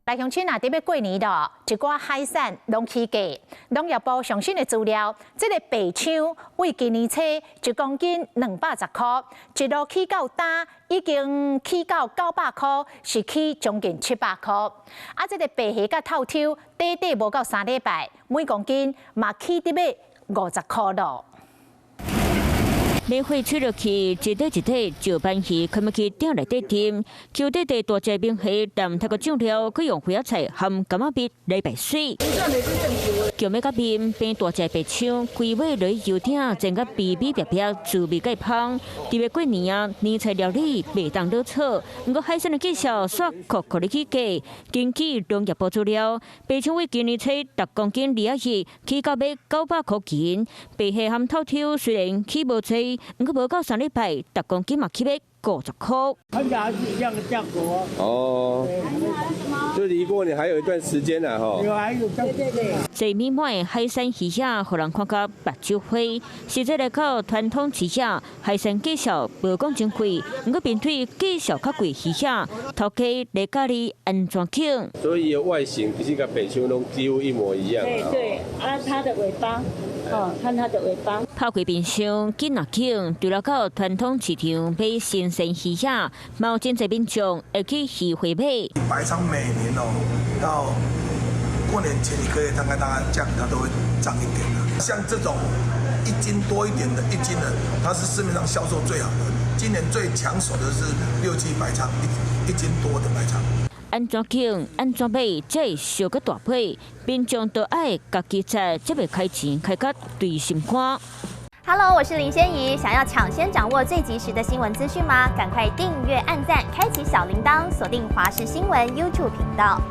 來鄉親啊，佇欲過年囉，一寡海產攏起價。農業部上新的資料，這个白鯧對今年初1公斤210箍，一路起到今已經起到900箍，是起將近700箍。啊，這个白蝦佮透抽，短短無夠3禮拜，每公斤嘛起佇欲50箍囉。猛火吹落去，一塊一塊石斑魚，囥去鼎內底浸，丘底底大隻明蝦，淋透過醬料，閣用花仔菜和柑仔蜜來拌水。蕎麥佮麵變大隻白鯧，規尾落去油鼎煎甲肥美白白，滋味蓋芳。佇欲過年啊，年菜料理袂當落錯。毋過海鮮的價數煞酷酷咧起價。根據農業部資料，白鯧對今年初10公斤21，起到欲900箍錢。白蝦和透抽雖然起無濟，毋過無夠3禮拜，10公斤嘛起欲50箍。看起來是一樣的價格。哦，就離過年還有一段時間啦，吼。有還有，對對對。濟米滿的海鮮魚仔，予人看甲目睭花。實際來講，傳統市場海鮮價數無講真貴，毋過面對價數較貴魚仔，頭家來佮你按怎揀？所以外形其實佮白鯧攏幾乎一模一樣。對對，啊，它的尾巴，哦，看它的尾巴。拋開冰箱，緊啊緊，除了到傳統市場買新鮮魚仔，嘛有真濟民眾會去魚會買。白鯧每年哦，到過年前一個月，大概價格它都會漲一點的。像這種一斤多一點的，一斤的，它是市面上銷售最好的。今年最搶手的是六七白鯧，一斤多的白鯧。按怎揀，按怎買，才會燒閣大批，民眾都愛家己菜，才袂開錢開甲對心肝。 Hello，我是林仙怡，想要搶先掌握最及時的新聞資訊嗎？趕快訂閱、按讚、開啟小鈴鐺，鎖定華視新聞 YouTube 頻道。